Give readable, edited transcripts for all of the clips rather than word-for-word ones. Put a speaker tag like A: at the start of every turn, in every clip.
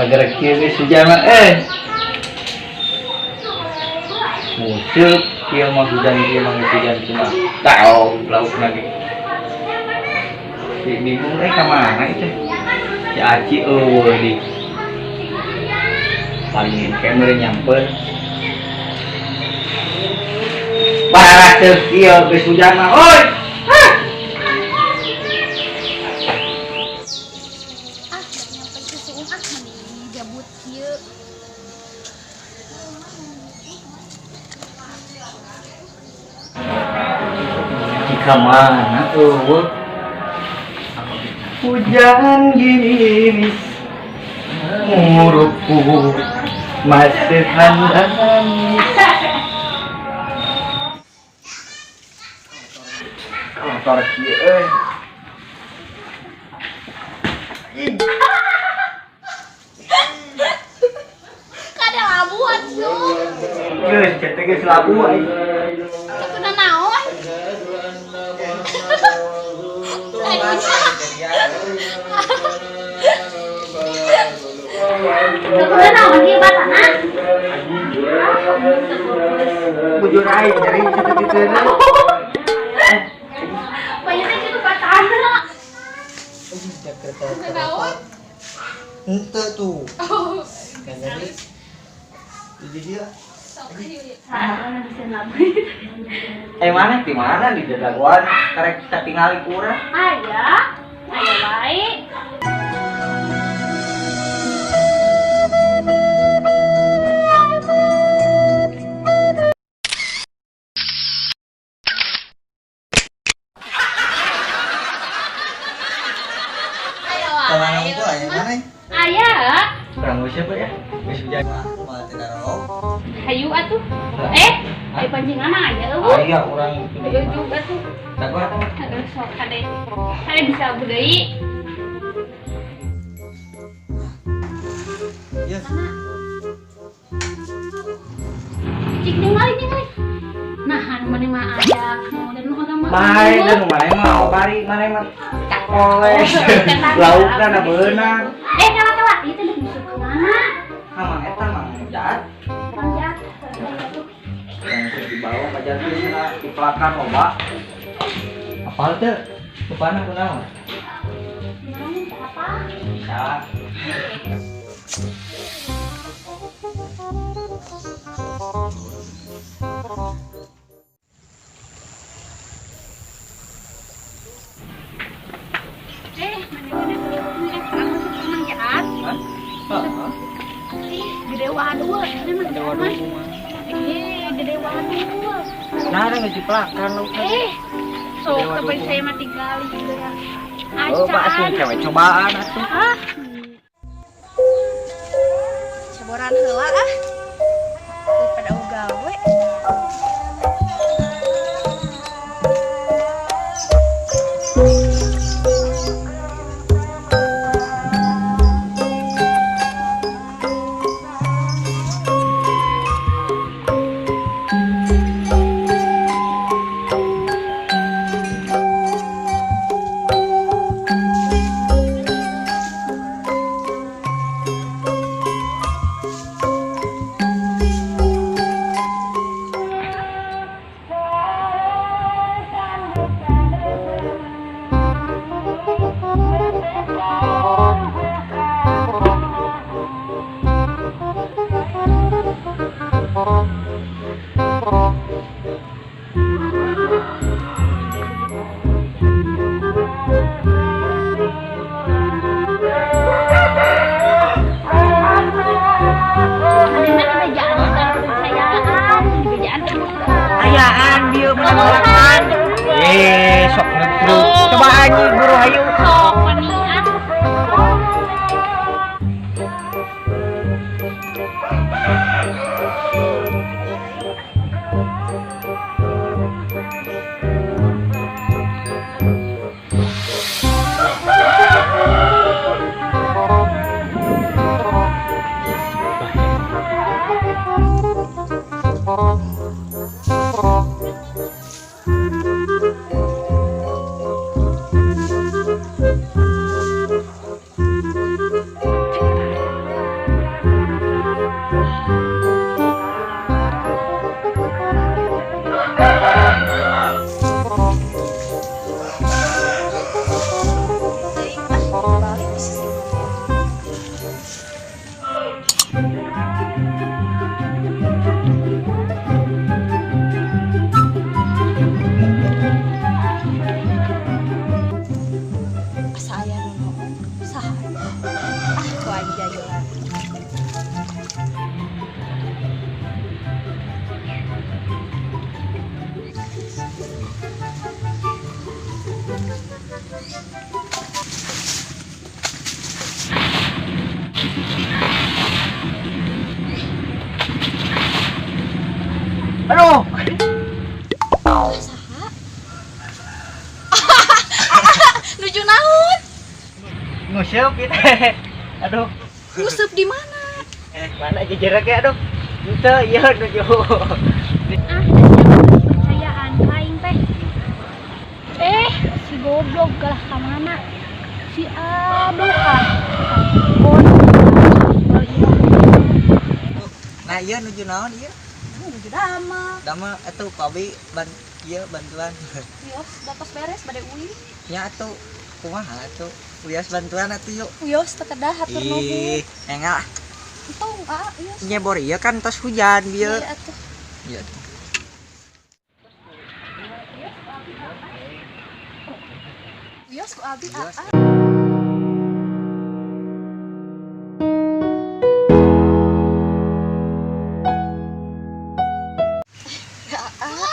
A: Gara-gara kieu geus hujan mah eh. Museup kieu mah hujan kieu mah geus hujan kieu mah. Tahu lauk lagi. Si bingung eh ka mana itu? Si Aci eueuh di. Paling kamera nyamper. Parah teu kieu geus hujan mah. Oi. Hah.
B: Ah, nyampe ke suung ah meni jabut kieu.
A: Jika mana eueuh. Hujan gerimis murupku masih handanis. Kotor kieu euy.
B: Kada labu atuh.
A: Geus cetek geus labu aing.
B: Teu kuna naon? Teu kuna naon ieu batana?
A: Bujur aing nyeri cetek kitu.
B: Banyak teh kitu batana. Teu naon?
C: Ente tuh.
B: Oh,
C: Kan jadi. Jadi dia.
B: sok ieu. Saha bisa labu.
A: Eh mana di mana di dadaguan karek kita tingali kurang.
B: Aya, aya wae. Aya wae.
C: Kemana unggul aya mana?
B: Aya,
A: Kurang siapa ya? Geus hujan.
C: Wah, aku mah tidak rok.
B: hayu atuh. Eh, ayo pancingan aya eueuh.
A: Aya urang itu.
B: Ayo juga tuh.
A: Daguan.
B: Aduh, sok kade. Kade bisa budai.
C: Ya.
B: Mana? Cik ningali ningali. Nah, anu mana mah aya dan nu mah.
A: Bae dan mana mah obari mana mah cakoles. Laukna na beunang.
B: Eh, kala kala ieu teh musuh ke mana?
A: Mang eta mang jaat.
B: Mang jaat.
A: Yang dibawa ka jatuh cenah diplakan loba. Apal teu? Rupana kunaon?
B: Apa?
A: Bisa.
B: Eh, mana mana eh masuk ke Mang Jaat.
A: Hah? Heeh.
B: Ih, gede waduh, ini Mang
A: Ada
B: Jaat
A: waduh
B: mah.
A: mah.
B: Eh, gede waduh.
A: Nah, ada ngeciplakan laukna.
B: Eh, sok
A: Gede waduh
B: tapi saya mah tinggali juga.
A: Oh, Pak asuh cewek cobaan atuh.
B: Ah.
D: Ceboran heula ah. Daripada gawe.
B: Mana dibejaan kepercayaan, dibejaan
A: Ayaan dieu menang lakan. Eh, sok ngetruk. Coba anjing buru hayu.
B: Sok panian.
D: Asa aya nu noong? Saha? Ah, ku aing jayoan.
A: Aduh.
D: Saha? Nuju naon?
A: Nguseup kita. Aduh.
D: Nguseup di mana?
A: Mana jejerek ya, aduh. Henteu ieu nuju.
B: Ah, percayaan aing teh. Si goblok galah ka mana? Si aduh ah.
C: Nah, iya nuju naon ieu?
D: Nuju damel.
C: Damel atuh pabi ban ieu bantuan.
D: Wios, batos beres bade uih.
C: Nya atuh kumaha atuh? Wios bantuan atuh yuk.
D: Wios teu kedah hatur nuhun.
C: Ih, enggal ah.
D: Entong ah, wios.
C: Nyebor ieu kan tos hujan bieu.
D: Iya atuh.
C: Iya atuh.
D: Wios ku abi
C: Wios.
D: aa.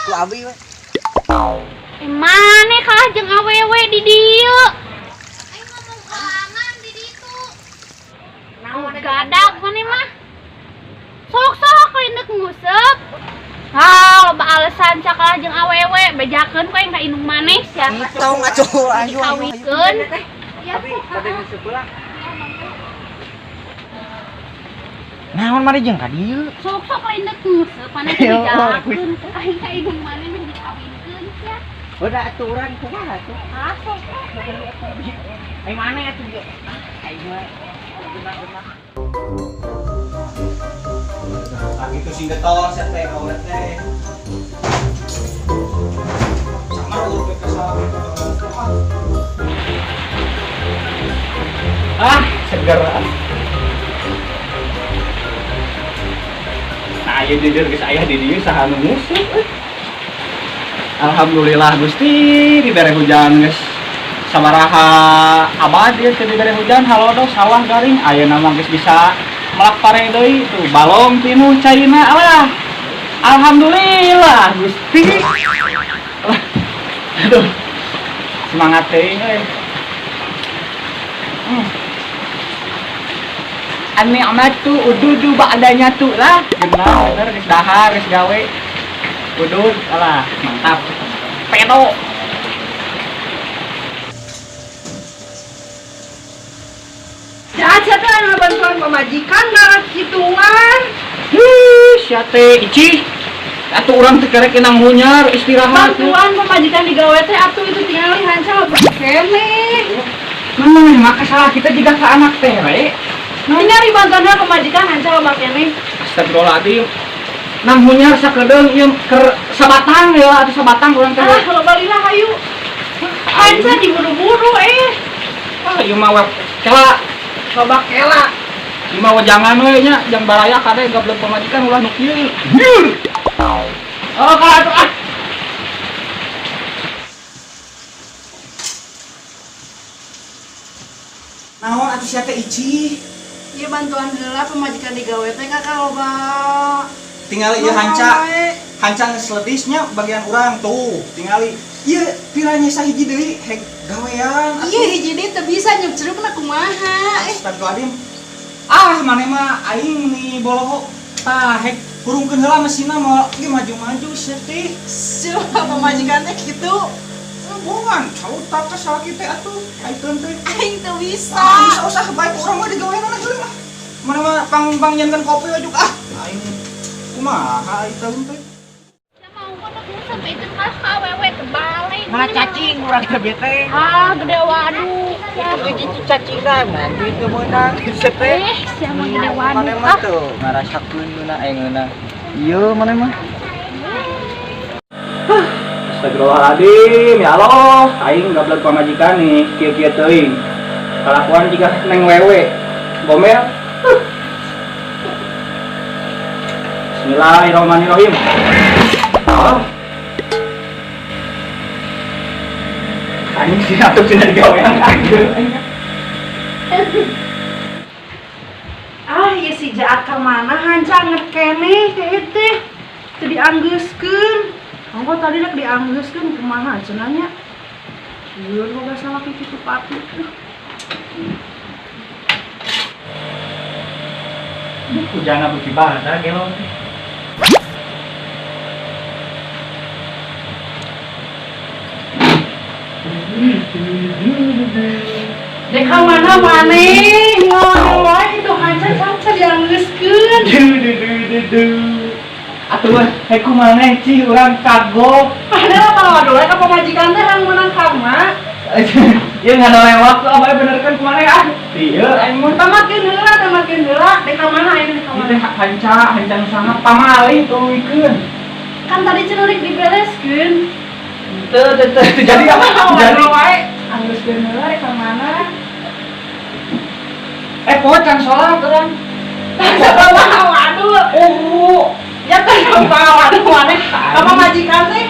C: Ku abi we.
B: Mane kalah jeung awewe di dieu. Aing ngomong kalangan di ditu. Naon gadag mane mah? Sok-sok lain deuk nguseup. Ah, loba alasan cakalah jeung awewe, bejakeun ku aing ka indung maneh sia.
C: Entong atuh ayo ayo.
B: Dikawikeun. Ya,
A: Abi, bade nguseup heula. Naon mari jeung ka dieu?
B: Sok-sok lain deuk nguseup, maneh teh bejakeun ku aing ka indung maneh meh dikawinkeun sia.
A: Udah atuh urang kumaha atuh?
B: Ah, sok.
A: Aing maneh atuh ieu? Aing mah genah-genah.
C: Ah gitu sing getol sia teh kaula teh. Sama urut ke salah.
A: Ah, seger ah. Nah, ieu jujur geus aya di dieu saha nu nguseup euy. Alhamdulillah Gusti dibere hujan geus sabaraha abad ieu teh dibere hujan halodo sawah garing ayeuna mah geus bisa melak pare deui tuh balong pinuh caina alah. Alhamdulillah Gusti. Aduh. Semangat teuing euy. An-ni'matu ududu ba'danya tu lah. Benar, bener geus dahar geus gawe. Udud alah, mantap. Pedo.
E: Jahat sia teh anu bantuan pamajikan darat kituan.
A: Hih, sia teh icih. Atuh urang teh kerek inang hunyar istirahat.
E: Bantuan pamajikan digawe teh atuh itu tingali hanca loba keneh.
A: Nah, maka salah kita juga ke anak teh we.
E: Tingali bantuan pamajikan hanca loba keneh.
A: Astagfirullahaladzim. Nang hunyar sakedeung ieu keur sabatang ya atuh sabatang urang teh.
E: Ah, loba lila hayu. Hanca diburu-buru eh.
A: Ah, ieu mah we kela loba kela. Ieu mah wejangan we nya jang baraya kade gablek pamajikan ulah nu kieu. Oh, kalah atuh ah.
C: Naon atuh sia teh icih?
E: Ieu bantuan heula pamajikan digawe teh kakak loba.
C: Tingali ieu hanca. Hanca geus ledisnya bagian urang tuh, tingali. Ieu piranya sahiji deui hek gawean.
E: Iya hiji deui teu bisa nyup-cerupna kumaha.
C: Astagfirullahaladzim. Ah, maneh mah aing ni boloho. Tah hek hurungkeun heula mesinna moal ge maju-maju sia teh.
E: Suh, pamajikan teh kitu.
C: Bohongan, cauta teh salaki teh atuh, aiteun teh.
E: Aing teu bisa.
C: Ah, bisa usah baik urang mah digawean heula mah. Mana mah pang-pang nyankan kopi we juk ah. Aing kumaha aiteun teh.
B: Mau kok nguseup itu kalah ka awewe tebalik.
A: Malah cacing urang teh bete.
B: Ah, gede waduk. Ya.
A: Itu cacing dah, duit teu meunang sia teh.
B: Sia mah gede waduk.
A: Maneh mah tuh ngarasakeun geuna aing ngeunah. Ieu maneh mah. Astagfirullahaladzim, ya Allah, aing gablek pamajikan nih, kieu-kieu teuing. Kalakuan jiga neng wewe, gomel. Bismillahirrahmanirrahim. Oh. Anjing sih atuh cenah digawean aing.
E: Ah, ieu si Jaat ka mana hanca anget keneh kayak teh. Teu dianggeuskeun. Ongko tadi rek dianggeuskeun kumaha cenah nya. Sieun boga salaki kitu pati.
A: Hujana beuki badak gelo teh.
E: Dek ka mana maneh? Ngomong wae itu hanca canca dianggeuskeun.
A: Atuh hek kumaha cih urang kagok.
E: Padahal kalau waduh ka pamajikan teh hang meunang ka mah.
A: Ieu ngadolewak tuh abah bener kan kumaha ah. Ieu aing mah
E: Tamatkeun heula, tamatkeun heula. Dek ka mana ayeuna dek ka
A: ieu
E: mana?
A: teh hanca, hanca nu sangat pamali tuluykeun.
E: Kan tadi cenah rek dibereskeun.
A: Teu teu teu jadi apa? Jadi
E: wae anggeuskeun heula dek ka mana?
A: Pocan salat urang.
E: Waduh.
A: Oh.
E: Ya kan waduh maneh. Ka pamajikan teh.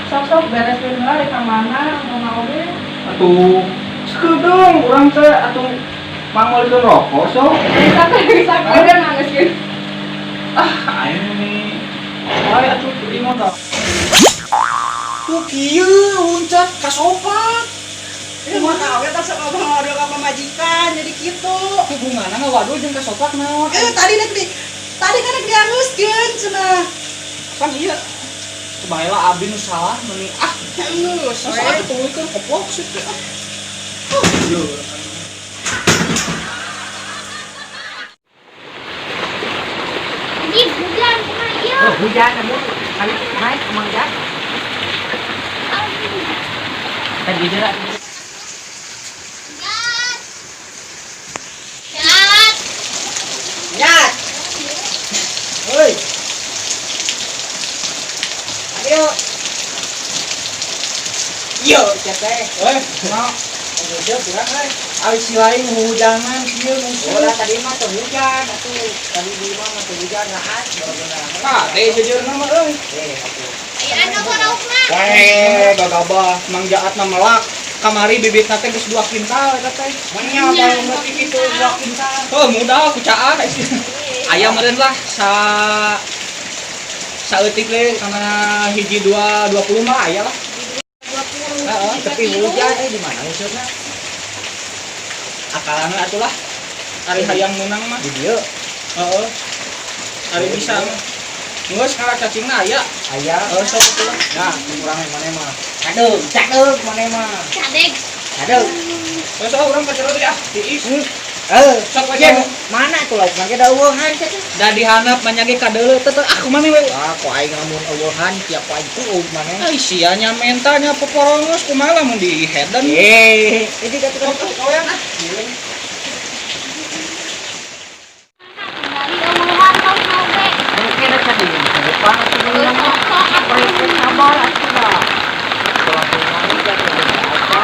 E: Sok-sok bereskeun heula dek ka mana ngomong oge.
A: Atuh sekedeung urang teh atuh mangolikeun rokok sok.
E: Bisa bisa kedeung anggeuskeun.
A: Ah, aing nih. Wae atuh di motor.
C: Tuh kieu uncat kasopat.
E: Ieu mah kawe teh sok ngomong waduh ka pamajikan jadi kitu.
C: Hubunganna ngawadul jeung kasopat naon?
E: Tadi rek di tadi kan rek dianggeuskeun cenah.
C: Kan ieu. Coba heula abdi nu salah meuni ah.
E: Geus
C: Masa atuh tuluykeun koplok sih teh. Ah. Ieu.
B: Anjing hujan kumaha ieu?
F: Oh, hujan aduh. Kali naik ke Mang Jaat. Tadi jera.
B: Jaat. Jaat.
F: Jaat. Hoi. Ayo. Yo, teteh.
C: Eh, mau. Hujan kurang euy. Ari si lain hujanan kieu musuh.
F: Ulah tadi mah teu hujan atuh. Tadi di imah mah teu hujan raat bener-bener.
C: Ah, teh sejeurna mah euy.
F: Eh, atuh.
B: Aya anu laukna.
C: Weh, gagabah Mang Jaat mah melak. Kamari bibitna teh geus 2 kintal eta teh.
F: Manya balong leutik kitu 2 kintal.
C: Heuh, mudah ku caah. Aya meureun lah sa saeutik we kana hiji 2 20 mah aya lah.
B: 20.
C: Heeh,
F: Tapi hujan di mana maksudna?
C: Akalan atuh lah. Ari hayang meunang mah.
F: Di dieu.
C: Heeh. Ari bisa mah. Geus kana cacingna aya.
F: Aya.
C: Heeh, sok atuh lah.
F: Nah, kurang maneh mah. Aduh, cadeg maneh mah.
B: Cadeg.
F: Cadeg.
C: Geus ah urang ka jero deui ah, tiis.
F: Sok
C: aja.
F: Mana tuh lauk mah ge da eueuhan teh.
C: Da dihanap manya ge kadeuleu teh teh ah kumaha we.
F: Ah, ku aing lamun eueuhan tiap ku aing kuug maneh.
C: Ai sia nya menta nya poporongos kumaha lamun di headen.
F: Eh, ini kata
C: Sok kawean ah.
B: Kembali eueuhan laukna oge.
F: Mungkin ada di depan atau
B: Geus sok-sok atuh.
F: sabar atuh dah. Kalau pulang kan apa?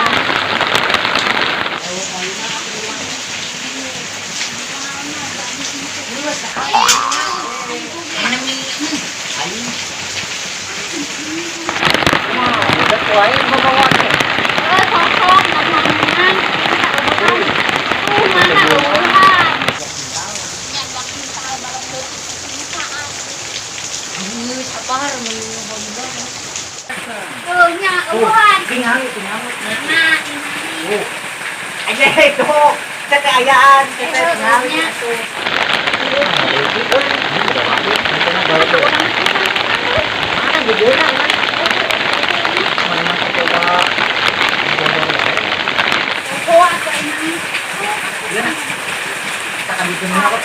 F: Udah kuain bawa teh.
B: Sok-sok ngomongin. Tuh mana eueuhan. Nya 2 kintal balong leutik saat.
F: Sabar menuhun banget.
B: Tuh nya eueuhan.
F: Tingali tingali.
B: Mana ini?
F: Aja itu. Teh ayaan, teh tingali atuh. Mana gejeuna man? Mana mah coba.
B: Oh, atuh ini.
F: Iya nah. Tak ambil kok.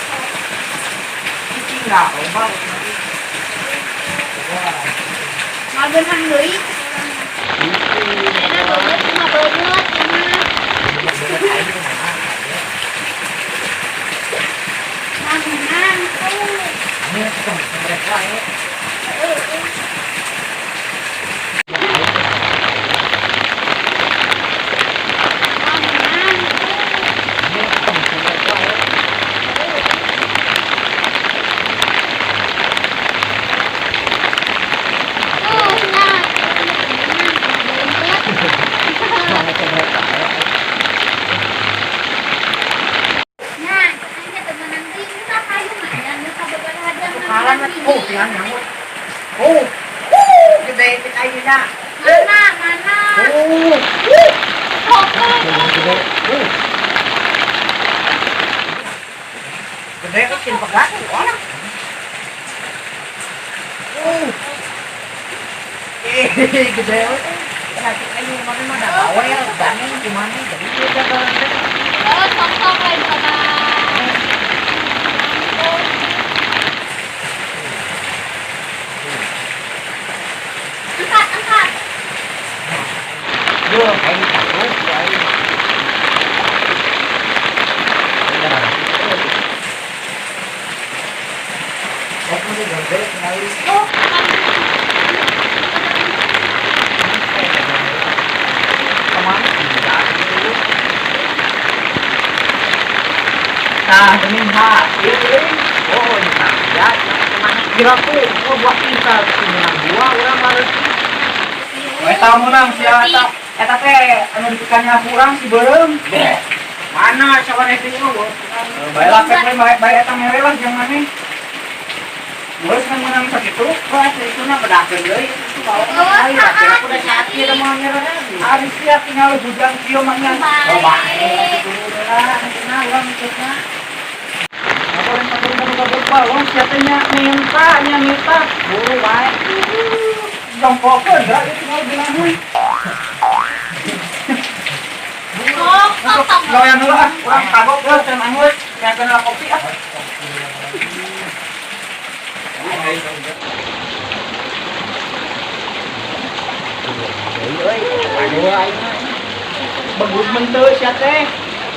F: Cicing enggak, ombak.
B: Ngageunang deui. Enak banget cuma beungeut mah. Ngageunang tuh.
F: Mereka ya.
B: Ngageunang tuh.
F: Siang nyamuk. Oh. Gede cek ayeuna.
B: Mana, mana?
F: Oh.
B: Oke.
F: Gede. Gede kan pegat orang. Gede. Sakit aja mana mah da bawel, bangeng gimana jadi dia jaga.
B: Oh, sok-sok lain pada. Angkat, angkat.
F: Duh, aing takut aing.
B: Oh,
A: Nah, geuning ha. Ieu geuning.
F: Oh, nah, ya, kemana?
A: Kira-kira oh buah pintar menang dua urang bareuti. Eta menang sia eta. Eta teh anu dipikannya urang si beureum.
F: Mana sawan itu mah?
A: Bae lah pek bae bae eta mere lah jeung maneh. Geus kan menang sakitu.
F: Wah, itu mah bedakeun deui itu bawa. Ayo, aku udah sakit mah nyerah.
A: Ari sia tinggal bujang kieu mah nya.
F: Oh, bae. Lah, cenah urang ikutna.
A: Balong sia teh nya minta nya minta buru bae. Jongkokeun da ieu tinggal bilang.
B: Sok, sok, sok.
A: Gawean heula ah, urang kagok geus can anggeus, nyakeun lah kopi ah.
F: Aduh, aing mah.
A: Begut menteu sia teh.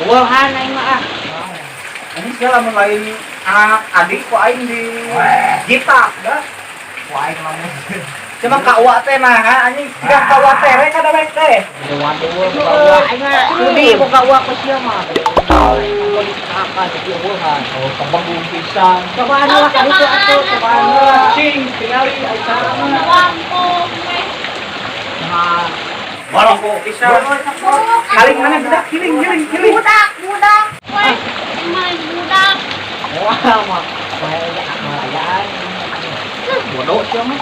F: Uahan aing mah ah.
A: Ini sia lamun lain anak adik ku aing di jitak dah.
F: Wah, aing mah.
A: Cuma ka uak teh nah anjing tiga ka uak teh rek kada baik teh.
F: Waduh, boga uak aing mah. Lebih boga uak ku sia mah. Apa jadi uahan.
A: Oh, tebeng pisan.
F: Cobaan lah ka ditu atuh, cobaan lah.
A: Cing, tingali ai cara mah.
B: Wangkung, weh.
F: Nah,
A: Balong pisan. Kaling mana budak kiling kiling kiling.
B: Budak, budak. Weh, main budak.
F: Wah, mah bae malayaan.
A: Bodoh sia mah.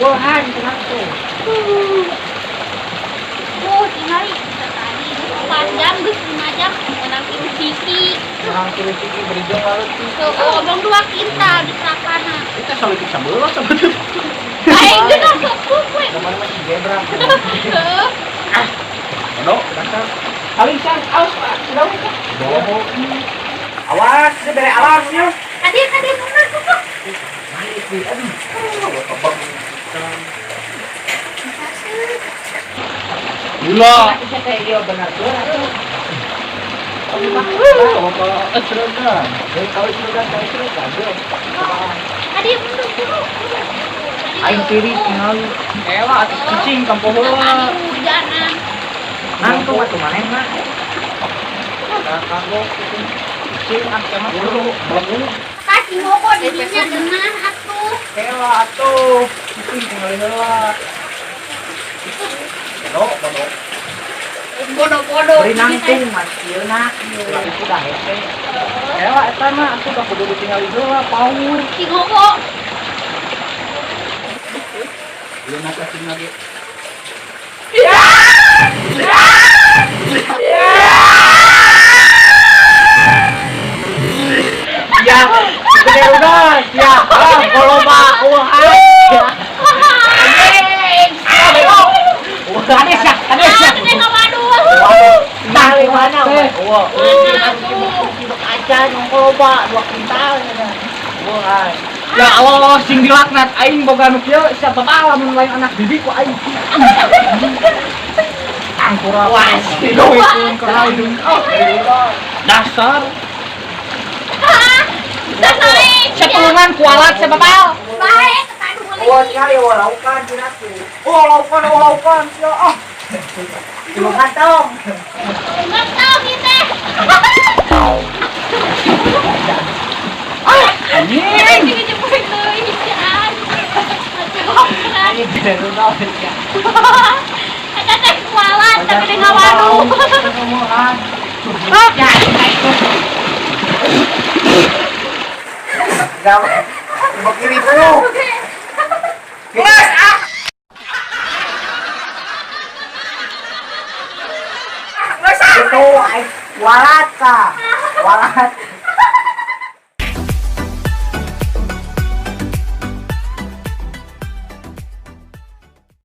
F: Uahan cenah tuh.
B: Oh, tingali tadi 4 jam geus 5 jam menang tilu siki.
F: Menang tilu siki berijong laleutik.
B: Tuh, oh, obong 2 kintal di sakana.
A: Itu saleutik sabeula sebetulnya.
B: Aing geus sepuh we.
F: Kemana masih gebrak.
B: Heeh.
A: Ah. Bodoh, dasar. Paling sang aus Pak. Sudah we. Bodoh. Awas, ini bere alasnya.
B: Tadi tadi bener tuh.
F: Balik di aduh.
A: Gula.
F: Iya benar tuh.
B: Tadi mundur buru.
F: Aing tiris tinggal.
A: Elah atuh cicing kampung heula.
B: Hujanan.
F: Nangtung atuh maneh mah.
A: Kagok cicing ah sama buru belegu.
B: Tah cingoko di dinya geunah atuh.
A: Elah atuh cicing tinggal heula. Bodoh, bodoh.
B: Bodoh-bodoh.
F: Beri nangtung mas ieu na. Itu dah hese.
A: Elah eta mah atuh da kudu ditinggali heula paur.
B: Cingoko.
A: Ieu mah cacing lagi.
F: Ya, gede udah, ya, ah, kalau mah uang ya. Kades ya, kades ya. Nah, mana? Wah, aja nongol pak, 2 kintal. Wah,
A: ya Allah, sing dilaknat aing boga nu kieu siapa lamun lain anak didik ku aing. Angkura. Wah, dasar. Setulungan kualat siapa pal?
B: Baik,
F: oh, sekali oh laukan cinaku.
A: Oh, laukan, oh laukan. Ya ah.
F: Tulungan tong.
B: Tulungan tong ieu teh.
A: Ah, anjing.
F: Anjing bener tau ya.
B: Eta teh kualat tapi teh ngawaduh.
F: Ya, itu. Gawe. Beki ripuh.
E: Geus ah. Geus ah.
F: Itu aing walat ka. Walat.